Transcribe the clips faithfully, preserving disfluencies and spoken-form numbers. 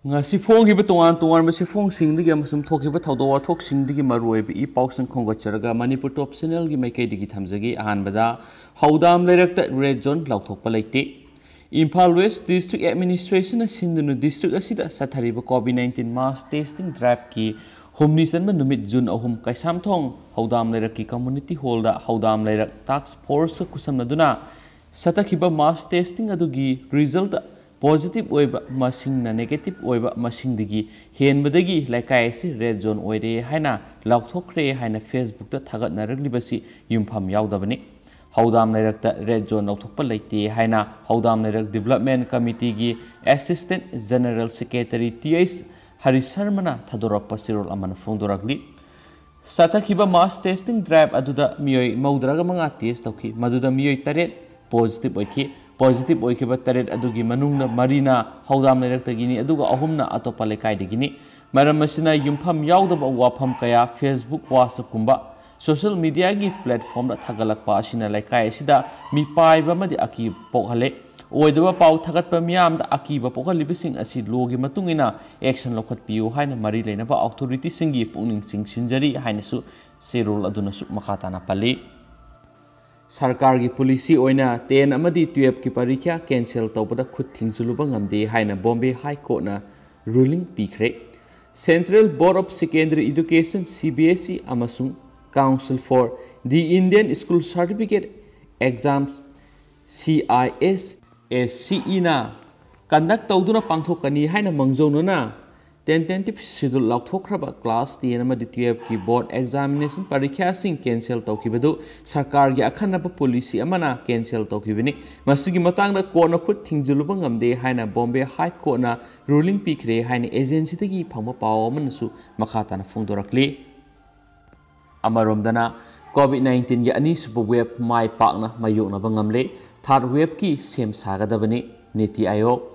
ꯉꯁꯤ ꯐꯣꯡꯈꯤꯕ ꯇꯣꯉꯥꯟ ꯇꯣꯉꯥꯟꯕ ꯆꯦꯐꯣꯡꯁꯤꯡꯗꯒꯤ ꯑꯃꯁꯨꯡ ꯊꯣꯛꯈꯤꯕ ꯊꯧꯗꯣꯛ ꯋꯥꯊꯣꯛꯁꯤꯡꯗꯒꯤ ꯃꯔꯨꯑꯣꯏꯕ ꯏ ꯄꯥꯎꯁꯤꯡ ꯈꯣꯝꯒꯠꯆꯔꯒ ꯃꯅꯤꯄꯨꯔ ꯇꯣꯞ ꯆꯦꯅꯦꯜꯒꯤ ꯃꯥꯏꯀꯩꯗꯒꯤ ꯊꯝꯖꯒꯦ꯫ ꯑꯍꯥꯟꯕꯗ, ꯍꯧꯗꯥꯝ ꯂꯩꯔꯛꯇ ꯔꯦꯗ ꯖꯣꯟ ꯂꯥꯎꯊꯣꯛꯄ ꯂꯩꯇꯦ꯫ ꯏꯝꯐꯥꯜ ꯋꯦꯁ ꯗꯤꯁꯇ꯭ꯔꯤꯛ ꯑꯦꯗꯃꯤꯅꯤꯁꯇ꯭ꯔꯦꯁꯟꯅ ꯁꯤꯟꯗꯨꯅ ꯗꯤꯁꯇ꯭ꯔꯤꯛ ꯑꯁꯤꯗ ꯆꯠꯊꯔꯤꯕ ꯀꯣꯚꯤꯗ ꯅꯥꯏꯟꯇꯤꯟ ꯃꯥꯁ ꯇꯦꯁꯇꯤꯡ ꯗ꯭ꯔꯥꯏꯚꯀꯤ ꯍꯨꯝꯅꯤ ꯆꯟꯕ ꯅꯨꯃꯤꯠ ꯖꯨꯟ ꯑꯍꯨꯝ ꯀꯩꯁꯥꯝꯊꯣꯡ ꯍꯧꯗꯥꯝ ꯂꯩꯔꯛꯀꯤ ꯀꯝꯃꯨꯅꯤꯇꯤ ꯍꯣꯜꯗ ꯍꯧꯗꯥꯝ ꯂꯩꯔꯛ ꯇꯥꯛꯁ ꯐꯣꯔꯁꯀ ꯈꯨꯠꯁꯝꯅꯗꯨꯅ ꯆꯠꯊꯈꯤꯕ ꯃꯥꯁ ꯇꯦꯁꯇꯤꯡ ꯑꯗꯨꯒꯤ ꯔꯤꯖꯜꯇ ꯄꯣꯖꯤꯇꯤꯚ ꯑꯣꯏꯕ ꯃꯁꯤꯡꯅ ꯅꯦꯒꯦꯇꯤꯚ ꯑꯣꯏꯕ ꯃꯁꯤꯡꯗꯒꯤ ꯍꯦꯟꯕꯗꯒꯤ ꯂꯩꯀꯥꯏ ꯑꯁꯤ ꯔꯦꯗ ꯖꯣꯟ ꯑꯣꯏꯔꯦ ꯍꯥꯏꯅ ꯂꯥꯎꯊꯣꯛꯈ꯭ꯔꯦ ꯍꯥꯏꯅ ꯐꯦꯁꯕꯨꯛꯇ ꯊꯥꯒꯠꯅꯔꯛꯂꯤꯕꯁꯤ ꯌꯨꯝꯐꯝ ꯌꯥꯎꯗꯕꯅꯤ꯫ ꯍꯧꯗꯥꯝ ꯂꯩꯔꯛꯇ ꯔꯦꯗ ꯖꯣꯟ ꯂꯧꯊꯣꯛꯄ ꯂꯩꯇꯦ ꯍꯥꯏꯅ ꯍꯧꯗꯥꯝ ꯂꯩꯔꯛ ꯗꯤꯕꯂꯞꯃꯦꯟ ꯀꯃꯤꯇꯤꯒꯤ assistant general secretary T H Hari ꯁꯔꯃꯅ ꯊꯥꯗꯣꯔꯛꯄ ꯆꯦꯔꯣꯜ ꯑꯃꯅ ꯐꯣꯡꯗꯣꯔꯛꯂꯤ꯫ ꯆꯠꯊꯈꯤꯕ ꯃꯥꯁ ꯇꯦꯁꯇꯤꯡ ꯗ꯭ꯔꯥꯏꯚ ꯑꯗꯨꯗ ꯃꯤꯑꯣꯏ ꯃꯧꯗ꯭ꯔꯥꯒ ꯃꯉꯥ ꯇꯦꯁ ꯇꯧꯈꯤ꯫ ꯃꯗꯨꯗ ꯃꯤꯑꯣꯏ ꯇꯔꯦꯠ ꯄꯣꯖꯤꯇꯤꯚ ꯑꯣꯏꯈꯤ꯫ ꯄꯣꯖꯤꯇꯤꯚ ꯑꯣꯏꯈꯤꯕ ꯇꯔꯦꯠ ꯑꯗꯨꯒꯤ ꯃꯅꯨꯡꯗ ꯃꯔꯤꯅ ꯍꯧꯗꯥꯝ ꯂꯩꯔꯛꯇꯒꯤꯅꯤ, ꯑꯗꯨꯒ ꯑꯍꯨꯝꯅ ꯑꯇꯣꯞꯄ ꯂꯩꯀꯥꯏꯗꯒꯤꯅꯤ꯫ ꯃꯔꯝ ꯑꯁꯤꯅ ꯌꯨꯝꯐꯝ ꯌꯥꯎꯗꯕ ꯋꯥꯐꯝ ꯀꯌꯥ ꯐꯦꯁꯕꯨꯛ, ꯋꯥꯆꯞꯀꯨꯝꯕ ꯁꯣꯁꯤꯌꯦꯜ ꯃꯤꯗꯤꯌꯥꯒꯤ ꯄ꯭ꯂꯦꯠꯐꯣꯔꯝꯗ ꯊꯥꯒꯠꯂꯛꯄ ꯑꯁꯤꯅ ꯂꯩꯀꯥꯏ ꯑꯁꯤꯗ ꯃꯤꯄꯥꯏꯕ ꯑꯃꯗꯤ ꯑꯀꯤꯕ ꯄꯣꯛꯍꯜꯂꯦ꯫ ꯑꯣꯏꯗꯕ ꯄꯥꯎ ꯊꯥꯒꯠꯄ ꯃꯤꯌꯥꯝꯗ ꯑꯀꯤꯕ ꯄꯣꯛꯍꯜꯂꯤꯕꯁꯤꯡ ꯑꯁꯤ ꯂꯣꯒꯤ ꯃꯇꯨꯡ ꯏꯟꯅ ꯑꯦꯛꯁꯟ ꯂꯧꯈꯠꯄꯤꯌꯨ ꯍꯥꯏꯅ ꯃꯔꯤ ꯂꯩꯅꯕ ꯑꯣꯊꯣꯔꯤꯇꯤꯁꯤꯡꯒꯤ ꯄꯨꯛꯅꯤꯡ ꯆꯤꯡꯁꯤꯟꯖꯔꯤ ꯍꯥꯏꯅꯁꯨ ꯆꯦꯔꯣꯜ ꯑꯗꯨꯅꯁꯨ ꯃꯈꯥ ꯇꯥꯅ ꯄꯜꯂꯤ꯫ ꯁꯔꯀꯥꯔꯒꯤ ꯄꯣꯂꯤꯁꯤ ꯑꯣꯏꯅ ꯇꯦꯟ ꯑꯃꯗꯤ ꯇꯨꯌꯦꯜꯐꯀꯤ ꯄꯔꯤꯈ꯭ꯌꯥ ꯀꯦꯟꯁꯦꯜ ꯇꯧꯕꯗ ꯈꯨꯠ ꯊꯤꯡꯖꯤꯜꯂꯨꯕ ꯉꯝꯗꯦ ꯍꯥꯏꯅ ꯕꯣꯝꯕꯦ ꯍꯥꯏ ꯀꯣꯔꯠꯅ ꯔꯨꯂꯤꯡ ꯄꯤꯈ꯭ꯔꯦ꯫ Central Board of Secondary Education, C B S E, ꯑꯃꯁꯨꯡ Council for the Indian School Certificate Exams, C I S S C ꯏꯅ ꯀꯟꯗꯛ ꯇꯧꯗꯨꯅ ꯄꯥꯡꯊꯣꯛꯀꯅꯤ ꯍꯥꯏꯅ ꯃꯥꯡꯖꯧꯅꯅ ꯇꯦꯟꯇꯦꯇꯤꯚ ꯁꯦꯗ꯭ꯌꯨꯜ ꯂꯥꯎꯊꯣꯛꯈ꯭ꯔꯕ ꯀ꯭ꯂꯥꯁ ꯇꯦꯟ ꯑꯃꯗꯤ ꯇꯨꯌꯦꯜꯐꯀꯤ ꯕꯣꯔꯗ ꯑꯦꯛꯖꯥꯃꯤꯅꯦꯁꯟ ꯄꯔꯤꯈ꯭ꯌꯥꯁꯤꯡ ꯀꯦꯟꯁꯦꯜ ꯇꯧꯈꯤꯕꯗꯨ ꯁꯔꯀꯥꯔꯒꯤ ꯑꯈꯟꯅꯕ ꯄꯣꯂꯤꯁꯤ ꯑꯃꯅ ꯀꯦꯟꯁꯦꯜ ꯇꯧꯈꯤꯕꯅꯤ꯫ ꯃꯁꯤꯒꯤ ꯃꯇꯥꯡꯗ ꯀꯣꯔꯠꯅ ꯈꯨꯠ ꯊꯤꯡꯖꯤꯜꯂꯨꯕ ꯉꯝꯗꯦ ꯍꯥꯏꯅ ꯕꯣꯝꯕꯦ ꯍꯥꯏ ꯀꯣꯔꯠꯅ ꯔꯨꯂꯤꯡ ꯄꯤꯈ꯭ꯔꯦ ꯍꯥꯏꯅ ꯑꯦꯖꯦꯟꯁꯤꯗꯒꯤ ꯐꯪꯕ ꯄꯥꯎ ꯑꯃꯅꯁꯨ ꯃꯈꯥ ꯇꯥꯅ ꯐꯣꯡꯗꯣꯔꯛꯂꯤ꯫ ꯑꯃꯔꯣꯝꯗꯅ, ꯀꯣꯚꯤꯗ ꯅꯥꯏꯟꯇꯤꯟꯒꯤ ꯑꯅꯤꯁꯨꯕ ꯋꯦꯕ ꯃꯥꯏ ꯄꯥꯛꯅ ꯃꯥꯌꯣꯛꯅꯕ ꯉꯝꯂꯦ꯫ ꯊꯥꯔꯗ ꯋꯦꯕꯀꯤ ꯁꯦꯝ ꯁꯥꯒꯗꯕꯅꯤ꯫ ꯅꯤꯇꯤ ꯑꯥꯌꯣꯒ꯫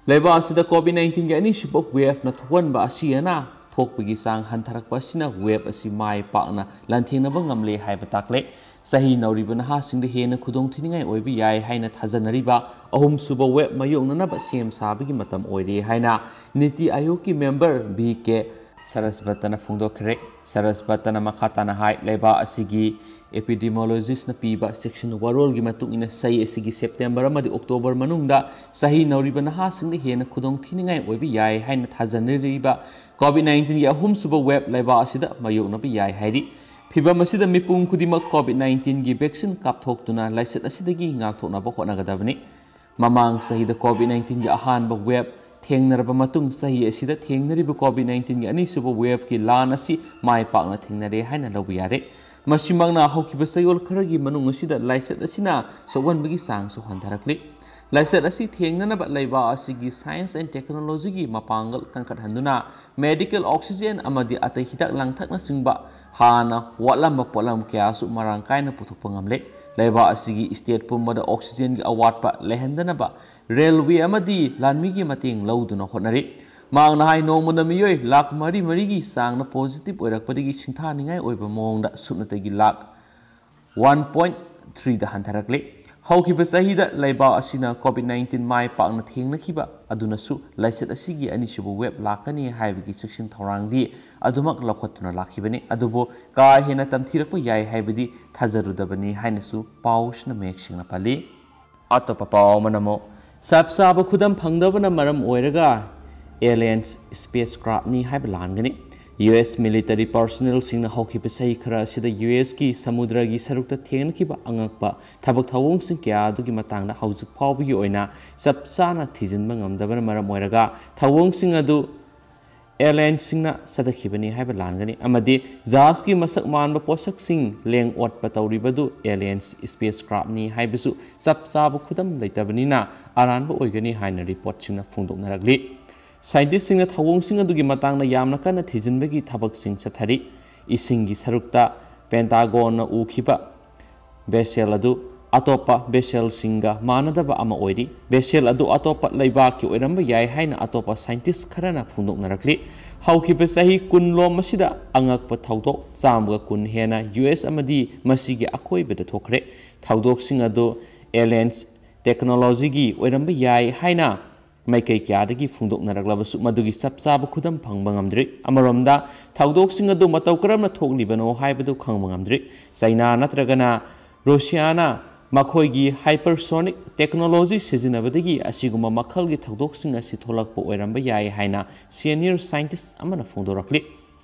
ꯂꯩꯕꯥꯛ ꯑꯁꯤꯗ ꯀꯣꯚꯤꯗ ꯅꯥꯏꯟꯇꯤꯟꯒꯤ ꯑꯅꯤꯁꯨꯕ ꯋꯦꯕꯅ ꯊꯣꯛꯍꯟꯕ ꯑꯁꯤ ꯑꯅꯥ ꯊꯣꯛꯄꯒꯤ ꯆꯥꯡ ꯍꯟꯊꯔꯛꯄ ꯑꯁꯤꯅ ꯋꯦꯕ ꯑꯁꯤ ꯃꯥꯏ ꯄꯥꯛꯅ ꯂꯥꯟꯊꯦꯡꯅꯕ ꯉꯝꯂꯦ ꯍꯥꯏꯕ ꯇꯥꯛꯂꯦ꯫ ꯆꯍꯤ ꯅꯧꯔꯤꯕ ꯅꯍꯥꯁꯤꯡꯗ ꯍꯦꯟꯅ ꯈꯨꯗꯣꯡꯊꯤꯅꯤꯡꯉꯥꯏ ꯑꯣꯏꯕ ꯌꯥꯏ ꯍꯥꯏꯅ ꯊꯥꯖꯅꯔꯤꯕ ꯑꯍꯨꯝꯁꯨꯕ ꯋꯦꯕ ꯃꯥꯌꯣꯛꯅꯅꯕ ꯁꯦꯝ ꯁꯥꯕꯒꯤ ꯃꯇꯝ ꯑꯣꯏꯔꯦ ꯍꯥꯏꯅ ꯅꯤꯇꯤ ꯑꯥꯌꯣꯒꯀꯤ ꯃꯦꯝꯕꯔ ꯚꯤ ꯀꯦ ꯁꯔꯁꯕꯇꯅ ꯐꯣꯡꯗꯣꯛꯈ꯭ꯔꯦ꯫ ꯁꯔꯁꯕꯇꯅ ꯃꯈꯥ ꯇꯥꯅ ꯍꯥꯏ, ꯂꯩꯕꯥꯛ ꯑꯁꯤꯒꯤ ꯑꯦꯄꯤꯗꯤꯃꯣꯂꯣꯖꯤꯁꯅ ꯄꯤꯕ ꯆꯦꯛꯁꯤꯟ ꯋꯥꯔꯣꯜꯒꯤ ꯃꯇꯨꯡ ꯏꯟꯅ ꯆꯍꯤ ꯑꯁꯤꯒꯤ ꯁꯦꯞꯇꯦꯝꯕꯔ ꯑꯃꯗꯤ ꯑꯣꯛꯇꯣꯕꯔ ꯃꯅꯨꯡꯗ ꯆꯍꯤ ꯅꯧꯔꯤꯕ ꯅꯍꯥꯁꯤꯡꯗ ꯍꯦꯟꯅ ꯈꯨꯗꯣꯡꯊꯤꯅꯤꯡꯉꯥꯏ ꯑꯣꯏꯕ ꯌꯥꯏ ꯍꯥꯏꯅ ꯊꯥꯖꯅꯔꯤꯕ ꯀꯣꯚꯤꯗ ꯅꯥꯏꯟꯇꯤꯟꯒꯤ ꯑꯍꯨꯝꯁꯨꯕ ꯋꯦꯕ ꯂꯩꯕꯥꯛ ꯑꯁꯤꯗ ꯃꯥꯌꯣꯛꯅꯕ ꯌꯥꯏ ꯍꯥꯏꯔꯤ꯫ ꯐꯤꯚꯝ ꯑꯁꯤꯗ ꯃꯤꯄꯨꯝ ꯈꯨꯗꯤꯡꯃꯛ ꯀꯣꯚꯤꯗ ꯅꯥꯏꯟꯇꯤꯟꯒꯤ ꯚꯦꯛꯁꯤꯟ ꯀꯥꯞꯊꯣꯛꯇꯨꯅ ꯂꯥꯏꯆꯠ ꯑꯁꯤꯗꯒꯤ ꯉꯥꯛꯊꯣꯛꯅꯕ ꯍꯣꯠꯅꯒꯗꯕꯅꯤ꯫ ꯃꯃꯥꯡ ꯆꯍꯤꯗ ꯀꯣꯚꯤꯗ ꯅꯥꯏꯟꯇꯤꯟꯒꯤ ꯑꯍꯥꯟꯕ ꯋꯦꯕ ꯊꯦꯡꯅꯔꯕ ꯃꯇꯨꯡ, ꯆꯍꯤ ꯑꯁꯤꯗ ꯊꯦꯡꯅꯔꯤꯕ ꯀꯣꯚꯤꯗ ꯅꯥꯏꯟꯇꯤꯟꯒꯤ ꯑꯅꯤꯁꯨꯕ ꯋꯦꯕꯀꯤ ꯂꯥꯟ ꯑꯁꯤ ꯃꯥꯏ ꯄꯥꯛꯅ ꯊꯦꯡꯅꯔꯦ ꯍꯥꯏꯅ ꯂꯧꯕ ꯌꯥꯔꯦ꯫ ꯃꯁꯤꯃꯛꯅ ꯍꯧꯈꯤꯕ ꯆꯌꯣꯜ ꯈꯔꯒꯤ ꯃꯅꯨꯡ ꯑꯁꯤꯗ ꯂꯥꯏꯆꯠ ꯑꯁꯤꯅ ꯁꯣꯛꯍꯟꯕꯒꯤ ꯆꯥꯡꯁꯨ ꯍꯟꯊꯔꯛꯂꯤ꯫ ꯂꯥꯏꯆꯠ ꯑꯁꯤ ꯊꯦꯡꯅꯅꯕ ꯂꯩꯕꯥꯛ ꯑꯁꯤꯒꯤ science and technologyꯒꯤ ꯃꯄꯥꯡꯒꯜ ꯀꯟꯈꯠꯍꯟꯗꯨꯅ medical oxygen ꯑꯃꯗꯤ ꯑꯇꯩ ꯍꯤꯗꯥꯛ ꯂꯥꯡꯊꯛꯅꯆꯤꯡꯕ ꯍꯥꯟꯅ ꯋꯥꯠꯂꯝꯕ ꯄꯣꯠꯂꯝ ꯀꯌꯥꯁꯨ ꯃꯔꯥꯡ ꯀꯥꯏꯅ ꯄꯨꯊꯣꯛꯄ ꯉꯝꯂꯦ꯫ ꯂꯩꯕꯥꯛ ꯑꯁꯤꯒꯤ state ꯄꯨꯝꯕꯗ oxygenꯒꯤ ꯑꯋꯥꯠꯄ ꯂꯩꯍꯟꯗꯅꯕ railway ꯑꯃꯗꯤ ꯂꯥꯟꯃꯤꯒꯤ ꯃꯇꯦꯡ ꯂꯧꯗꯨꯅ ꯍꯣꯠꯅꯔꯤ꯫ ꯃꯍꯥꯛꯅ ꯍꯥꯏ, ꯅꯣꯡꯃꯗ ꯃꯤꯑꯣꯏ ꯂꯥꯈ ꯃꯔꯤ ꯃꯔꯤꯒꯤ ꯆꯥꯡꯅ positive ꯑꯣꯏꯔꯛꯄꯗꯒꯤ ꯁꯤꯡꯊꯥꯅꯤꯡꯉꯥꯏ ꯑꯣꯏꯕ ꯃꯑꯣꯡꯗ ꯁꯨꯞꯅꯇꯒꯤ ꯂꯥꯈ one point threeꯗ ꯍꯟꯊꯔꯛꯂꯤ꯫ ꯍꯧꯈꯤꯕ ꯆꯍꯤꯗ ꯂꯩꯕꯥꯛ ꯑꯁꯤꯅ ꯀꯣꯚꯤꯗ ꯅꯥꯏꯟꯇꯤꯟ ꯃꯥꯏ ꯄꯥꯛꯅ ꯊꯦꯡꯅꯈꯤꯕ ꯑꯗꯨꯅꯁꯨ ꯂꯥꯏꯆꯠ ꯑꯁꯤꯒꯤ ꯑꯅꯤꯁꯨꯕ ꯋꯦꯕ ꯂꯥꯛꯀꯅꯤ ꯍꯥꯏꯕꯒꯤ ꯆꯦꯛꯁꯤꯟ ꯊꯧꯔꯥꯡꯗꯤ ꯑꯗꯨꯃꯛ ꯂꯧꯈꯠꯇꯨꯅ ꯂꯥꯛꯈꯤꯕꯅꯤ꯫ ꯑꯗꯨꯕꯨ ꯀꯥ ꯍꯦꯟꯅ ꯇꯝꯊꯤꯔꯛꯄ ꯌꯥꯏ ꯍꯥꯏꯕꯗꯤ ꯊꯥꯖꯔꯨꯗꯕꯅꯤ ꯍꯥꯏꯅꯁꯨ ꯄꯥꯎꯁꯤꯅ ꯃꯌꯦꯛ ꯁꯦꯡꯅ ꯄꯜꯂꯤ꯫ ꯑꯇꯣꯞꯄ ꯄꯥꯎ ꯑꯃꯅ ꯑꯃꯨꯛ ꯆꯞ ꯆꯥꯕ ꯈꯨꯗꯝ ꯐꯪꯗꯕꯅ ꯃꯔꯝ ꯑꯣꯏꯔꯒ aliens spacecraftꯅꯤ ꯍꯥꯏꯕ ꯂꯥꯟꯒꯅꯤ꯫ ꯌꯨ ꯑꯦꯁ military personnelꯁꯤꯡꯅ ꯍꯧꯈꯤꯕ ꯆꯍꯤ ꯈꯔ ꯑꯁꯤꯗ ꯌꯨ ꯑꯦꯁꯀꯤ ꯁꯃꯨꯗ꯭ꯔꯒꯤ ꯁꯔꯨꯛꯇ ꯊꯦꯡꯅꯈꯤꯕ ꯑꯉꯛꯄ ꯊꯕꯛ ꯊꯧꯑꯣꯡꯁꯤꯡ ꯀꯌꯥ ꯑꯗꯨꯒꯤ ꯃꯇꯥꯡꯗ ꯍꯧꯖꯤꯛ ꯐꯥꯎꯕꯒꯤ ꯑꯣꯏꯅ ꯆꯞ ꯆꯥꯅ ꯊꯤꯖꯤꯟꯕ ꯉꯝꯗꯕꯅ ꯃꯔꯝ ꯑꯣꯏꯔꯒ ꯊꯧꯑꯣꯡꯁꯤꯡ ꯑꯗꯨ aliensꯁꯤꯡꯅ ꯆꯠꯊꯈꯤꯕꯅꯤ ꯍꯥꯏꯕ ꯂꯥꯟꯒꯅꯤ ꯑꯃꯗꯤ ꯖꯍꯥꯖꯀꯤ ꯃꯁꯛ ꯃꯥꯟꯕ ꯄꯣꯠꯁꯛꯁꯤꯡ ꯂꯦꯡ ꯑꯣꯠꯄ ꯇꯧꯔꯤꯕꯗꯨ aliens spacecraftꯅꯤ ꯍꯥꯏꯕꯁꯨ ꯆꯞ ꯆꯥꯕ ꯈꯨꯗꯝ ꯂꯩꯇꯕꯅꯤꯅ ꯑꯔꯥꯟꯕ ꯑꯣꯏꯒꯅꯤ ꯍꯥꯏꯅ ꯔꯤꯄꯣꯔꯠꯁꯤꯡꯅ ꯐꯣꯡꯗꯣꯛꯅꯔꯛꯂꯤ꯫ Scientistꯁꯤꯡꯅ ꯊꯧꯑꯣꯡꯁꯤꯡ ꯑꯗꯨꯒꯤ ꯃꯇꯥꯡꯗ ꯌꯥꯝꯅ ꯀꯟꯅ ꯊꯤꯖꯤꯟꯕꯒꯤ ꯊꯕꯛꯁꯤꯡ ꯆꯠꯊꯔꯤ꯫ ꯏꯁꯤꯡꯒꯤ ꯁꯔꯨꯛꯇ Pentagonꯅ ꯎꯈꯤꯕ vessel ꯑꯗꯨ ꯑꯇꯣꯞꯄ vessel ꯁꯤꯡꯒ ꯃꯥꯟꯅꯗꯕ ꯑꯃ ꯑꯣꯏꯔꯤ꯫ Vessel ꯑꯗꯨ ꯑꯇꯣꯞꯄ ꯂꯩꯕꯥꯛꯀꯤ ꯑꯣꯏꯔꯝꯕ ꯌꯥꯏ ꯍꯥꯏꯅ ꯑꯇꯣꯞꯄ scientist ꯈꯔꯅ ꯐꯣꯡꯗꯣꯛꯅꯔꯛꯂꯤ꯫ ꯍꯧꯈꯤꯕ ꯆꯍꯤ ꯀꯨꯟꯂꯣꯝ ꯑꯁꯤꯗ ꯑꯉꯛꯄ ꯊꯧꯗꯣꯛ ꯆꯥꯝꯃꯒ ꯀꯨꯟ ꯍꯦꯟꯅ U S ꯑꯃꯗꯤ ꯃꯁꯤꯒꯤ ꯑꯀꯣꯏꯕꯗ ꯊꯣꯛꯈ꯭ꯔꯦ꯫ ꯊꯧꯗꯣꯛꯁꯤꯡ ꯑꯗꯨ alien technology ꯒꯤ ꯑꯣꯏꯔꯝꯕ ꯌꯥꯏ ꯍꯥꯏꯅ ꯃꯥꯏꯀꯩ ꯀꯌꯥꯗꯒꯤ ꯐꯣꯡꯗꯣꯛꯅꯔꯛꯂꯕꯁꯨ, ꯃꯗꯨꯒꯤ ꯆꯞ ꯆꯥꯕ ꯈꯨꯗꯝ ꯐꯪꯕ ꯉꯝꯗ꯭ꯔꯤ꯫ ꯑꯃꯔꯣꯝꯗ, ꯊꯧꯗꯣꯛꯁꯤꯡ ꯑꯗꯨ ꯃꯇꯧ ꯀꯔꯝꯅ ꯊꯣꯛꯂꯤꯕꯅꯣ ꯍꯥꯏꯕꯗꯨ ꯈꯪꯕ ꯉꯝꯗ꯭ꯔꯤ꯫ ꯆꯩꯅꯥ ꯅꯠꯇ꯭ꯔꯒꯅ ꯔꯨꯁꯤꯌꯥꯅ ꯃꯈꯣꯏꯒꯤ hypersonic technology ꯁꯤꯖꯤꯟꯅꯕꯗꯒꯤ ꯑꯁꯤꯒꯨꯝꯕ ꯃꯈꯜꯒꯤ ꯊꯧꯗꯣꯛꯁꯤꯡ ꯑꯁꯤ ꯊꯣꯛꯂꯛꯄ ꯑꯣꯏꯔꯝꯕ ꯌꯥꯏ ꯍꯥꯏꯅ senior scientist ꯑꯃꯅ ꯐꯣꯡꯗꯣꯔꯛꯂꯤ꯫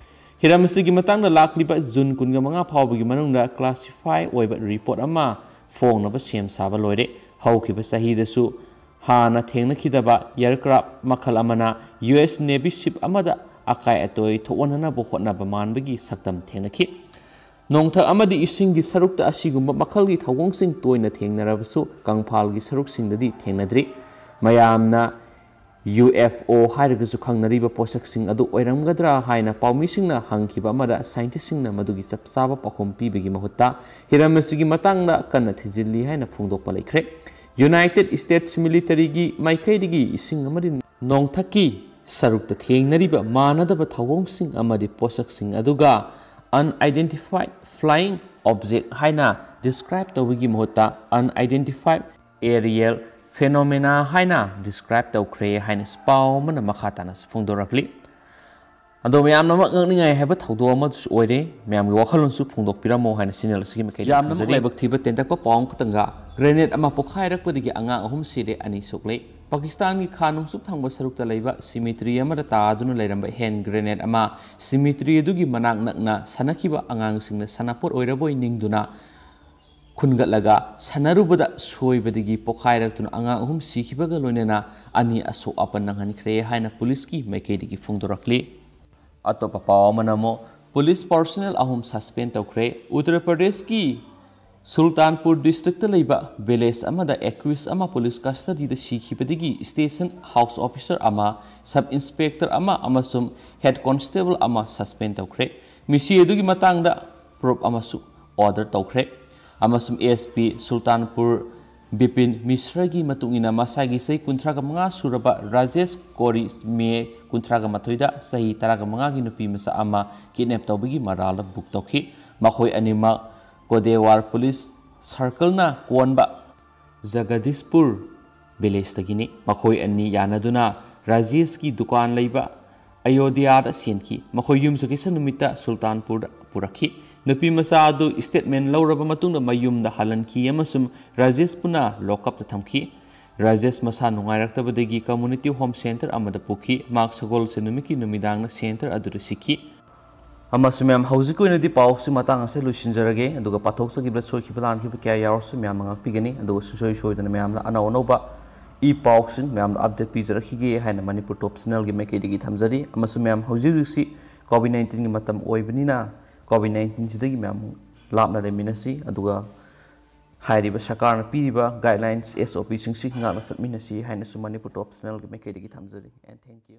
ꯍꯤꯔꯝ ꯑꯁꯤꯒꯤ ꯃꯇꯥꯡꯗ ꯂꯥꯛꯂꯤꯕ ꯖꯨꯟ ꯀꯨꯟꯃꯉꯥ ꯐꯥꯎꯕꯒꯤ ꯃꯅꯨꯡꯗ classify ꯑꯣꯏꯕ report ꯑꯃ ꯐꯣꯡꯅꯕ ꯁꯦꯝ ꯁꯥꯕ ꯂꯣꯏꯔꯦ꯫ ꯍꯧꯈꯤꯕ ꯆꯍꯤꯗꯁꯨ ꯍꯥꯟꯅ ꯊꯦꯡꯅꯈꯤꯗꯕ aircraft ꯃꯈꯜ ꯑꯃꯅ U S Navy ship ꯑꯃꯗ ꯑꯀꯥꯏ ꯑꯇꯣꯏ ꯊꯣꯛꯍꯟꯅꯕ ꯍꯣꯠꯅꯕ ꯃꯥꯟꯕꯒꯤ ꯁꯛꯇꯝ ꯊꯦꯡꯅꯈꯤ꯫ ꯅꯣꯡꯊꯛ ꯑꯃꯗꯤ ꯏꯁꯤꯡꯒꯤ ꯁꯔꯨꯛꯇ ꯑꯁꯤꯒꯨꯝꯕ ꯃꯈꯜꯒꯤ ꯊꯧꯑꯣꯡꯁꯤꯡ ꯇꯣꯏꯅ ꯊꯦꯡꯅꯔꯕꯁꯨ, ꯀꯪꯐꯥꯜꯒꯤ ꯁꯔꯨꯛꯁꯤꯡꯗꯗꯤ ꯊꯦꯡꯅꯗ꯭ꯔꯤ꯫ ꯃꯌꯥꯝꯅ U F O ꯍꯥꯏꯔꯒꯁꯨ ꯈꯪꯅꯔꯤꯕ ꯄꯣꯠꯁꯛꯁꯤꯡ ꯑꯗꯨ ꯑꯣꯏꯔꯝꯒꯗ꯭ꯔꯥ ꯍꯥꯏꯅ ꯄꯥꯎꯃꯤꯁꯤꯡꯅ ꯍꯪꯈꯤꯕ ꯑꯃꯗ, scientist ꯁꯤꯡꯅ ꯃꯗꯨꯒꯤ ꯆꯞ ꯆꯥꯕ ꯄꯥꯎꯈꯨꯝ ꯄꯤꯕꯒꯤ ꯃꯍꯨꯠꯇ ꯍꯤꯔꯝ ꯑꯁꯤꯒꯤ ꯃꯇꯥꯡꯗ ꯀꯟꯅ ꯊꯤꯖꯤꯜꯂꯤ ꯍꯥꯏꯅ ꯐꯣꯡꯗꯣꯛꯄ ꯂꯩꯈ꯭ꯔꯦ꯫ United States military ꯒꯤ ꯃꯥꯏꯀꯩꯗꯒꯤ ꯏꯁꯤꯡ ꯑꯃꯗꯤ ꯅꯣꯡꯊꯛꯀꯤ ꯁꯔꯨꯛꯇ ꯊꯦꯡꯅꯔꯤꯕ ꯃꯥꯟꯅꯗꯕ ꯊꯧꯑꯣꯡꯁꯤꯡ ꯑꯃꯗꯤ ꯄꯣꯠꯁꯛꯁꯤꯡ ꯑꯗꯨꯒ unidentified flying object ꯍꯥꯏꯅ describe ꯇꯧꯕꯒꯤ ꯃꯍꯨꯠꯇ unidentified aerial phenomena ꯍꯥꯏꯅ describe ꯇꯧꯈ꯭ꯔꯦ ꯍꯥꯏꯅ ꯄꯥꯎ ꯑꯃꯅ ꯃꯈꯥ ꯇꯥꯅ ꯐꯣꯡꯗꯣꯔꯛꯂꯤ꯫ ꯑꯗꯣ ꯃꯌꯥꯝꯅꯃꯛ ꯉꯛꯅꯤꯡꯉꯥꯏ ꯍꯥꯏꯕ ꯊꯧꯗꯣꯛ ꯑꯃꯁꯨ ꯑꯣꯏꯔꯦ꯫ ꯃꯌꯥꯝꯒꯤ ꯋꯥꯈꯜꯂꯣꯟꯁꯨ ꯐꯣꯡꯗꯣꯛꯄꯤꯔꯝꯃꯣ ꯍꯥꯏꯅ channel ꯑꯁꯤꯒꯤ ꯃꯥꯏꯀꯩꯗ ꯌꯥꯝꯅꯃꯛ ꯈꯨꯝꯖꯔꯤ꯫ ꯂꯥꯏꯕꯛ ꯊꯤꯕ ꯇꯦꯟꯇꯛꯄ ꯄꯥꯎ ꯑꯃꯈꯛꯇꯪꯒ, grenade ꯑꯃ ꯄꯣꯈꯥꯏꯔꯛꯄꯗꯒꯤ ꯑꯉꯥꯡ ꯑꯍꯨꯝ ꯁꯤꯔꯦ, ꯑꯅꯤ ꯁꯣꯛꯂꯦ꯫ ꯄꯥꯀꯤꯁꯇꯥꯟꯒꯤ ꯈꯥ ꯅꯣꯡꯆꯨꯞ ꯊꯪꯕ ꯁꯔꯨꯛꯇ ꯂꯩꯕ cemetery ꯑꯃꯗ ꯇꯥꯗꯨꯅ ꯂꯩꯔꯝꯕ hand grenade ꯑꯃ cemetery ꯑꯗꯨꯒꯤ ꯃꯅꯥꯛ ꯅꯛꯅ ꯁꯥꯟꯅꯈꯤꯕ ꯑꯉꯥꯡꯁꯤꯡꯅ ꯁꯥꯟꯅꯄꯣꯠ ꯑꯣꯏꯔꯕꯣꯏ ꯅꯤꯡꯗꯨꯅ ꯈꯨꯟꯒꯠꯂꯒ ꯁꯥꯟꯅꯔꯨꯕꯗ ꯁꯣꯏꯕꯗꯒꯤ ꯄꯣꯈꯥꯏꯔꯛꯇꯨꯅ ꯑꯉꯥꯡ ꯑꯍꯨꯝ ꯁꯤꯈꯤꯕꯒ ꯂꯣꯏꯅꯅ ꯑꯅꯤ ꯑꯁꯣꯛ ꯑꯄꯟ ꯅꯪꯍꯟꯈ꯭ꯔꯦ ꯍꯥꯏꯅ ꯄꯨꯂꯤꯁꯀꯤ ꯃꯥꯏꯀꯩꯗꯒꯤ ꯐꯣꯡꯗꯣꯔꯛꯂꯤ꯫ ꯑꯇꯣꯞꯄ ꯄꯥꯎ ꯑꯃꯅ ꯑꯃꯨꯛ, ꯄꯨꯂꯤꯁ personnel ꯑꯍꯨꯝ suspend ꯇꯧꯈ꯭ꯔꯦ꯫ ꯎꯠꯇꯔ ꯄ꯭ꯔꯗꯦꯁꯀꯤ ꯁꯨꯜꯇꯥꯟꯄꯨꯔ district ꯇ ꯂꯩꯕ village ꯑꯃꯗ accused ꯑꯃ ꯄꯨꯂꯤꯁ custody ꯗ ꯁꯤꯈꯤꯕꯗꯒꯤ station house officer ꯑꯃ, sub inspector ꯑꯃ ꯑꯃꯁꯨꯡ head constable ꯑꯃ suspend ꯇꯧꯈ꯭ꯔꯦ꯫ ꯃꯤꯁꯤ ꯑꯗꯨꯒꯤ ꯃꯇꯥꯡꯗ proof ꯑꯃꯁꯨ order ꯇꯧꯈ꯭ꯔꯦ꯫ ꯑꯃꯁꯨꯡ ꯑꯦꯁ ꯄꯤ ꯁꯨꯜꯇꯥꯟꯄꯨꯔ ꯕꯤꯄꯤꯟ ꯃꯤꯁ꯭ꯔꯒꯤ ꯃꯇꯨꯡ ꯏꯟꯅ, ꯃꯁꯥꯒꯤ ꯆꯍꯤ ꯀꯨꯟꯊ꯭ꯔꯥꯒ ꯃꯉꯥ ꯁꯨꯔꯕ ꯔꯥꯖꯦꯁ ꯀꯣꯔꯤ ꯃꯦ ꯀꯨꯟꯊ꯭ꯔꯥꯒ ꯃꯥꯊꯣꯏꯗ ꯆꯍꯤ ꯇꯔꯥꯒ ꯃꯉꯥꯒꯤ ꯅꯨꯄꯤ ꯃꯆꯥ ꯑꯃ ꯀꯤꯗꯅꯦꯞ ꯇꯧꯕꯒꯤ ꯃꯔꯥꯜꯗ ꯕꯨꯛ ꯇꯧꯈꯤ꯫ ꯃꯈꯣꯏ ꯑꯅꯤꯃꯛ ꯀꯣꯗꯦꯋꯥꯔ ꯄꯨꯂꯤꯁ ꯁꯔꯀꯜꯅ ꯀꯣꯟꯕ ꯖꯒꯗꯤꯁꯄꯨꯔ ꯚꯤꯂꯦꯖꯇꯒꯤꯅꯤ꯫ ꯃꯈꯣꯏ ꯑꯅꯤ ꯌꯥꯅꯗꯨꯅ ꯔꯥꯖꯦꯁꯀꯤ ꯗꯨꯀꯥꯟ ꯂꯩꯕ ꯑꯌꯣꯙ꯭ꯌꯥꯗ ꯆꯦꯟꯈꯤ꯫ ꯃꯈꯣꯏ ꯌꯨꯝꯁꯀꯩꯁ ꯅꯨꯃꯤꯠꯇ ꯁꯨꯜꯇꯥꯟꯄꯨꯔꯗ ꯄꯨꯔꯛꯈꯤ꯫ ꯅꯨꯄꯤ ꯃꯆꯥ ꯑꯗꯨ ꯁ꯭ꯇꯦꯠꯃꯦꯟ ꯂꯧꯔꯕ ꯃꯇꯨꯡꯗ ꯃꯌꯨꯝꯗ ꯍꯜꯍꯟꯈꯤ ꯑꯃꯁꯨꯡ ꯔꯥꯖꯦꯁꯄꯨꯅ ꯂꯣꯀꯞꯇ ꯊꯝꯈꯤ꯫ ꯔꯥꯖꯦꯁ ꯃꯁꯥ ꯅꯨꯡꯉꯥꯏꯔꯛꯇꯕꯗꯒꯤ ꯀꯝꯃ꯭ꯌꯨꯅꯤꯇꯤ ꯍꯣꯝ ꯁꯦꯟꯇꯔ ꯑꯃꯗ ꯄꯨꯈꯤ꯫ ꯃꯍꯥꯛ ꯁꯒꯣꯜꯁꯦꯟ ꯅꯨꯃꯤꯠꯀꯤ ꯅꯨꯃꯤꯗꯥꯡꯗ ꯁꯦꯟꯇꯔ ꯑꯗꯨꯗ ꯁꯤꯈꯤ꯫ ꯑꯃꯁꯨꯡ ꯃꯌꯥꯝ, ꯍꯧꯖꯤꯛꯀꯤ ꯑꯣꯏꯅꯗꯤ ꯄꯥꯎꯁꯤ ꯃꯇꯥꯡ ꯑꯁꯤꯗ ꯂꯣꯏꯁꯤꯟꯖꯔꯒꯦ꯫ ꯑꯗꯨꯒ ꯄꯥꯊꯣꯛꯆꯈꯤꯕꯗ ꯁꯣꯏꯈꯤꯕ ꯂꯥꯟꯈꯤꯕ ꯀꯌꯥ ꯌꯥꯎꯔꯁꯨ ꯃꯌꯥꯝꯅ ꯉꯥꯛꯄꯤꯒꯅꯤ꯫ ꯑꯗꯨꯒ ꯁꯨꯡꯁꯣꯏ ꯁꯣꯏꯗꯅ ꯃꯌꯥꯝꯅ ꯑꯅꯧ ꯑꯅꯧꯕ ꯏ ꯄꯥꯎꯁꯤꯡ ꯃꯌꯥꯝꯗ ꯑꯞꯗꯦꯠ ꯄꯤꯖꯔꯛꯈꯤꯒꯦ ꯍꯥꯏꯅ ꯃꯅꯤꯄꯨꯔ ꯇꯣꯞ ꯆꯦꯅꯦꯜꯒꯤ ꯃꯥꯏꯀꯩꯗꯒꯤ ꯊꯝꯖꯔꯤ꯫ ꯑꯃꯁꯨꯡ ꯃꯌꯥꯝ, ꯍꯧꯖꯤꯛ ꯍꯧꯖꯤꯛꯁꯤ ꯀꯣꯚꯤꯗ ꯅꯥꯏꯟꯇꯤꯟꯒꯤ ꯃꯇꯝ ꯑꯣꯏꯕꯅꯤꯅ ꯀꯣꯚꯤꯗ ꯅꯥꯏꯟꯇꯤꯟꯁꯤꯗꯒꯤ ꯃꯌꯥꯝ ꯂꯥꯞꯅ ꯂꯩꯃꯤꯟꯅꯁꯤ꯫ ꯑꯗꯨꯒ ꯍꯥꯏꯔꯤꯕ ꯁꯔꯀꯥꯔꯅ ꯄꯤꯔꯤꯕ ꯒꯥꯏꯗꯂꯥꯏꯟꯁ, ꯑꯦꯁ ꯑꯣ ꯄꯤꯁꯤꯡꯁꯤ ꯉꯥꯛꯅ ꯆꯠꯃꯤꯟꯅꯁꯤ ꯍꯥꯏꯅꯁꯨ ꯃꯅꯤꯄꯨꯔ ꯇꯣꯞ ꯆꯦꯅꯦꯜꯒꯤ ꯃꯥꯏꯀꯩꯗꯒꯤ ꯊꯝꯖꯔꯤ꯫ And thank you.